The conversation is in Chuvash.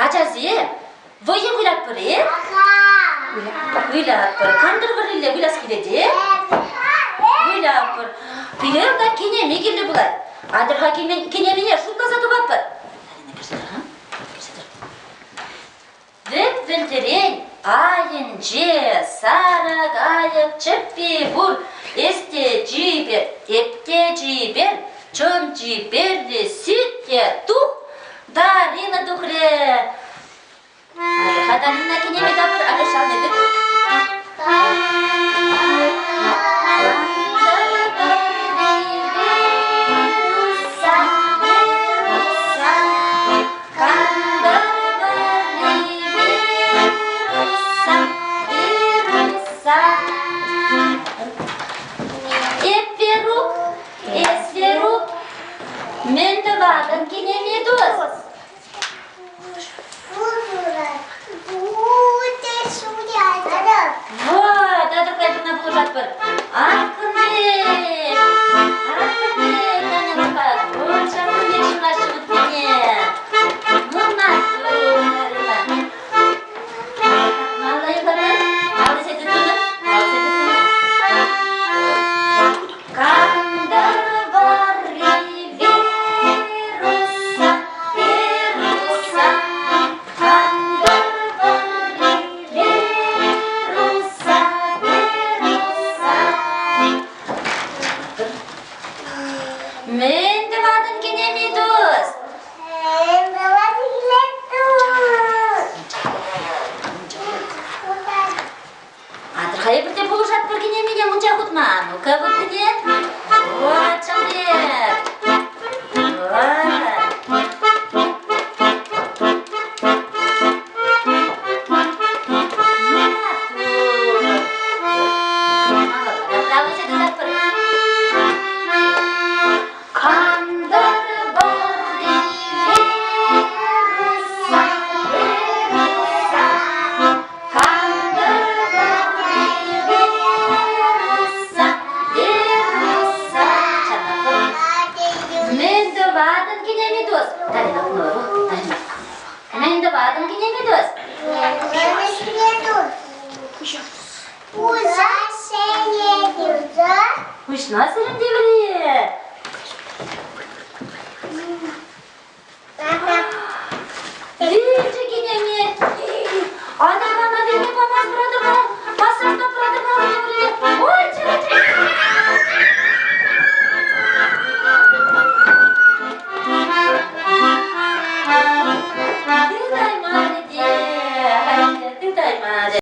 Ачасем, вӑйӑ вылятпӑр-и? Вылятпӑр. Кантӑр вӑррилле выляс килет-и? Вылятпӑр. Пире унта кинеми кирлӗ пулать. Атьӑр-ха кинемине шутласа тупатпӑр. Вӗт вӗлтӗрен айӗнче сарӑ кайӑк чӗппи пур. Эс те чипер, эп те чипер, чӑн чиперри сӳт те тух. Дарина тухрӗ. Атьӑр-ха Дарина кинеми тапӑр, атьӑр шалне тыт. Эп Верук, эс Верук, мӗн тӑватӑн кинеми тус? Вот, татӑклай кӑна пулӑшатпӑр. Акӑнек, акӑнек, Таня Вот ҫакӑн ҫунаҫҫӗ вутсене. Ну, маттур, Марина. Малла юхатӑр. Алӑ тытнӑ. Алӑ тытнӑ. Кантӑр варри Веруса, Веруса, кантӑр варри Веруса, Веруса. Мӗн тӑватӑн, кинеми тус? Атӑр-ха эпир те пулӑшатпӑр кинемине мунча хутма. Ну-ка, выртине. Вот человек. Вот. Мӗн тӑватӑн, кинеми тус? Мӗн тӑватӑн, кинеми тус? Пуҫна сӗрӗнтеври.